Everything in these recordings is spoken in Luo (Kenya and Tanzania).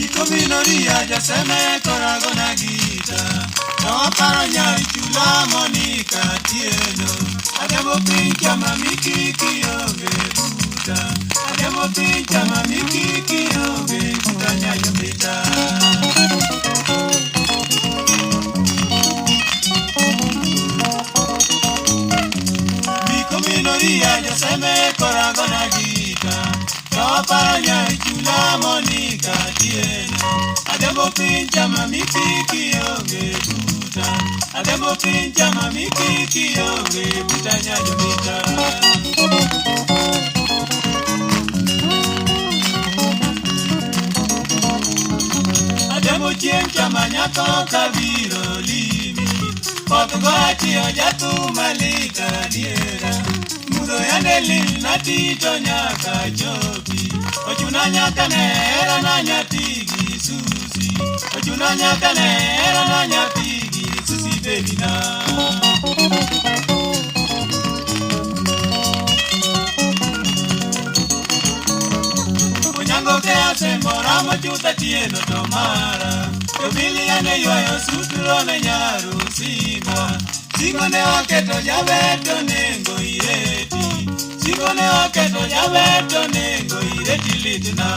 Ikominori jaseme korago na gita to aparo nyar chula Monica Atieno. Ademo piny chama mikiki onge buta. Ademo piny chama mikiki onge buta nyajobita. Mikominori jaseme korago na gita to aparo nyar chula Monica Atieno. Ademo piny chama mikiki onge buta. Ademo piny chama mikiki onge buta nyajobita. Ademo chieng' chama nyako kabiro limi. Koth goya tiyo jathum malit adiera. Mudho yande lil na tito nyaka chopi. Ochuna nyaka ne hera na nyathi gi susi. Ochuna nyaka ne hera na nyathi gi susi bedina. Onyango ke asembora mochutho Atieno to mara. Jobili ane ywayo sutro ne nyaru singa. Singo ne waketo jaber to nengo ireti. Singo ne waketo jaber to nengo ireti litna.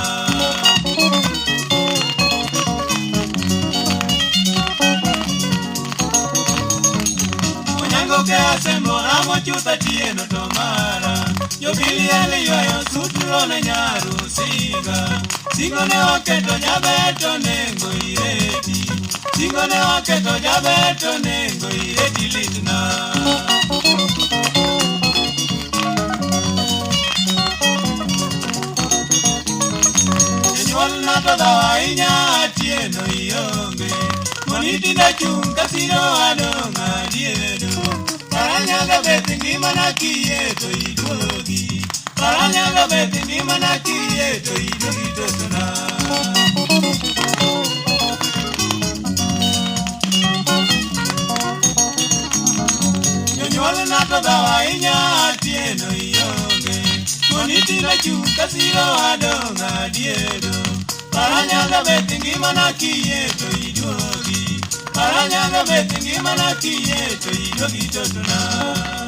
Onyango ke asembora mochutho Atieno to mara. Jobili ane ywayo sutro ne nyaru singa. Singo ne waketo jaber to nengo ireti. Singo ne waketo jaber to nengo ireti litna. Jonyuolna to dhaw ahinya Atieno ionge. Moni tinda chung' kasiro adong' adiedo. Paranyaga beth ngimana kiyie to iduogi. Paranyaga beth ngimana kiyie to iduogi totona. Jonyuolna to dhaw ahinya Atieno ionge. Moni tinda chung' kasiro adong' adiedo. Paranyaga beth ngimana kiyie to iduogi. Paranyaga beth ngimana kiyie to iduogi totona.